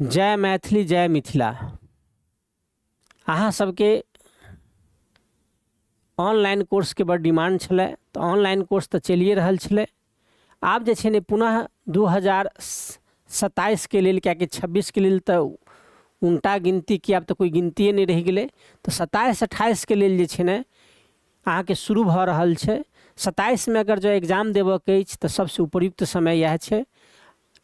जय मैथिली जय मिथिला। अहाँ सबके ऑनलाइन कोर्सके बड़ डिमांड छलै, तऽ ऑनलाइन कोर्स तऽ चलिए रहल छलै। आब जे छै ने पुनः 2027के लेल, किएकि 26के लेल तऽ उनटा गिनती की आब तऽ कोइ गिनतिए नहि रहि गेलै, तऽ 27 28के लेल जे छै ने अहाँके शुरू भऽ रहल छै। 27मे अगर जँ एग्जाम देबऽके अछि तऽ सबसँ उपयुक्त समय इएह छै।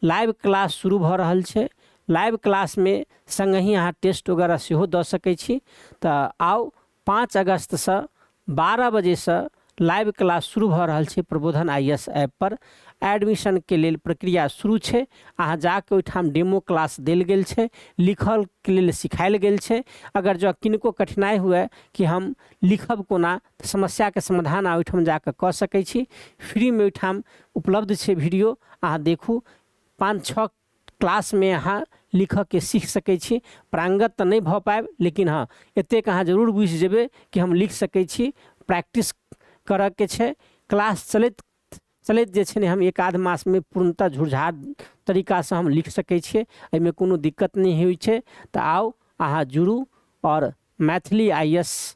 लाइव क्लास शुरू भऽ रहल छै। लाइव क्लासमे सङ्गहि अहाँ टेस्ट वगैरह सेहो दऽ सकै छी। तऽ आउ, 5 अगस्तसँ 12 बजेसँ लाइव क्लास शुरू भऽ रहल छै प्रबोधन I S ऐपपर। एडमिशनके लेल प्रक्रिया शुरू छै। अहाँ जाकऽ ओहिठाम डेमो क्लास देल गेल छै, लिखलके लेल सिखायल गेल छै। अगर जँ किनको कठिनाइ हुए कि हम लिखब कोना, तऽ समस्याके समाधान अहाँ ओहिठाम जाकऽ कऽ सकै छी। फ्रीमे ओहिठाम उपलब्ध छै वीडियो, अहाँ देखू। 5-6 क्लासमे अहाँ लिखऽके सीख सकै छी। प्रांगत तऽ नहि भऽ पायब, लेकिन हँ एतेक अहाँ जरूर बुझि जेबै कि हम लिख सकै छी। प्रैक्टिस करऽके छै। क्लास चलैत चलैत जे छै ने हम एक आध मासमे पूर्णतः झुरझार तरीकासँ हम लिख सकै छियै, एहिमे कोनो दिक्कत नहि होइ छै। तऽ आउ अहाँ जुड़ू आओर मैथिली I S,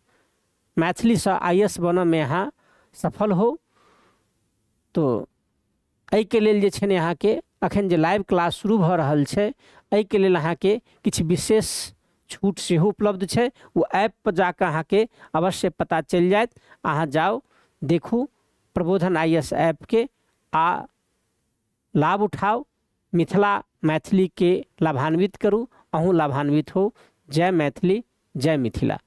मैथिलीसँ I S बनऽमे अहाँ सफल होउ। तो एहिके लेल जे छै ने अहाँके एखन जे लाइव क्लास शुरू भऽ रहल छै, एहिके लेल अहाँके किछु विशेष छूट सेहो उपलब्ध छै। ओ ऐपपर जाकऽ अहाँके अवश्य पता चलि जायत। अहाँ जाउ, देखू प्रबोधन I S ऐपके आ लाभ उठाउ। मिथिला मैथिलीके लाभान्वित करू, अहूँ लाभान्वित हो। जय मैथिली, जय मिथिला।